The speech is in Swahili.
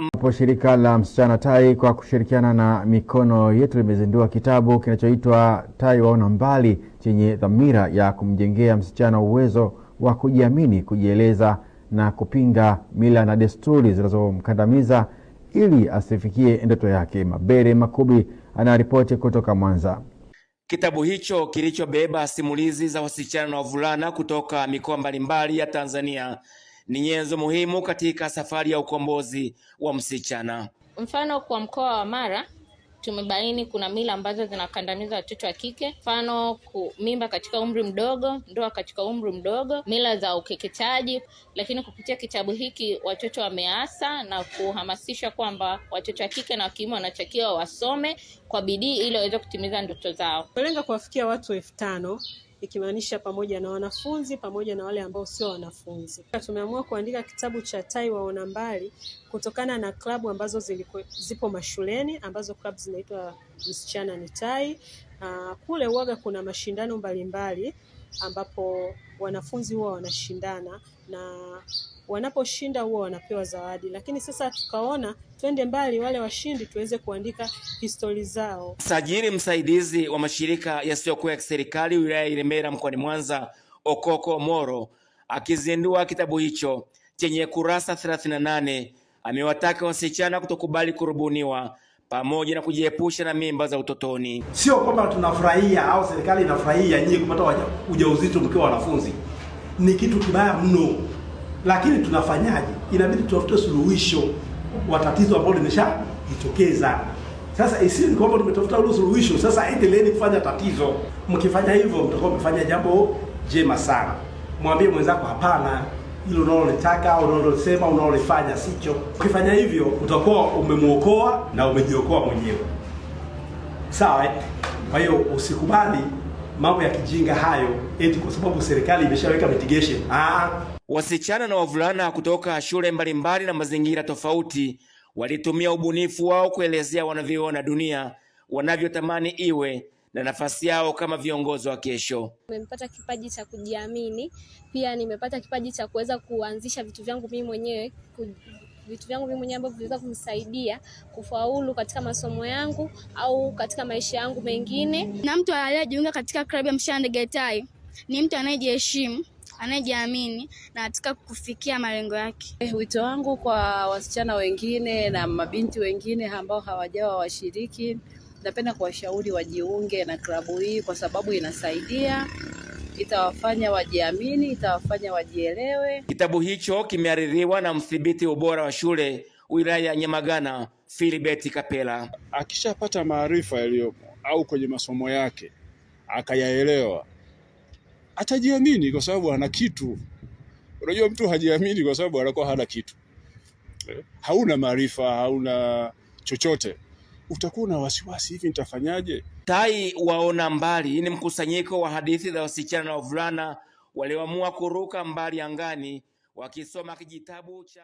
Hapo shirika la Msichana Tai kwa kushirikiana na Mikono Yetu limezindua kitabu kinachoitwa Tai Waona Mbali chenye dhamira ya kumjengea msichana uwezo wa kujiamini, kujieleza na kupinga mila na desturi zinazomkandamiza ili asifikie ndoto yake. Mabere Makubi anaripoti kutoka Mwanza. Kitabu hicho kilichobeba simulizi za wasichana na wavulana kutoka mikoa mbalimbali ya Tanzania ni nyenzo muhimu katika safari ya ukombozi wa msichana. Mfano, kwa mkoa wa Mara tumebaini kuna mila ambazo zinakandamiza watoto wa kike, mfano mimba katika umri mdogo, ndoa katika umri mdogo, mila za ukeketaji. Lakini kupitia kitabu hiki watoto wameasa na kuhamasisha kwamba watoto wa kike na wa kiume wanatakiwa wasome kwa bidii ili waweze kutimiza ndoto zao. Tumelenga kuwafikia watu 5,000 ikimaanisha pamoja na wanafunzi pamoja na wale ambao sio wanafunzi. Tumeamua kuandika kitabu cha Tai Waona Mbali kutokana na klabu ambazo zipo mashuleni ambazo klabu zinaitwa Msichana ni Tai. Kule uwaga kuna mashindano mbalimbali ambapo wanafunzi huwa wanashindana na wanaposhinda huwa wanapewa zawadi. Lakini sasa tukaona twende mbali, wale washindi tuweze kuandika histori zao. Msajili msaidizi wa mashirika yasiyokuwa ya kiserikali wilaya ya Ilemela mkoani Mwanza, Okoko Moro, akizindua kitabu hicho chenye kurasa 38, amewataka wasichana kutokubali kurubuniwa pamoja na kujiepusha na mimba za utotoni. Sio kwamba tunafurahia au serikali inafurahia nyinyi kupata ujauzito mkiwa wanafunzi, ni kitu kibaya mno. Lakini tunafanyaje? Inabidi tutafute suluhisho wa tatizo ambalo limeshajitokeza. Sasa isiwe kwamba tumetafuta ule suluhisho, sasa endeleeni kufanya tatizo. Mkifanya hivyo mtakuwa mmefanya jambo jema sana. Mwambie mwenzako hapana, hilo unalolitaka au unalosema unalolifanya sicho. Ukifanya hivyo utakuwa umemuokoa na umejiokoa mwenyewe. Sawa? Kwa hiyo usikubali mambo ya kijinga hayo eti kwa sababu serikali imeshaweka mitigation. Wasichana na wavulana kutoka shule mbalimbali na mazingira tofauti walitumia ubunifu wao kuelezea wanavyoona dunia, wanavyotamani iwe na nafasi yao kama viongozi wa kesho. Nimepata kipaji cha kujiamini, pia nimepata kipaji cha kuweza kuanzisha vitu vyangu mimi mwenyewe, ambavyo vinaweza kunisaidia kufaulu katika masomo yangu au katika maisha yangu mengine. Na mtu aliyejiunga katika klabu ya Msichana Ndege Tai ni mtu anayejiheshimu, anayejiamini na anataka kufikia malengo yake. Wito wangu kwa wasichana wengine na mabinti wengine ambao hawajawa washiriki, napenda kuwashauri wajiunge na klabu hii kwa sababu inasaidia, itawafanya wajiamini, itawafanya wajielewe. Kitabu hicho kimehaririwa na mdhibiti ubora wa shule wilaya ya Nyamagana, Philibert Kapela. Akishapata maarifa yaliyopo au kwenye masomo yake akayaelewa, atajiamini kwa sababu ana kitu. Unajua mtu hajiamini kwa sababu anakuwa hana kitu. Hauna maarifa, hauna chochote. Utakuwa na wasiwasi, hivi nitafanyaje? Tai Waona Mbali ni mkusanyiko wa hadithi za wasichana na wavulana walioamua kuruka mbali angani wakisoma kijitabu cha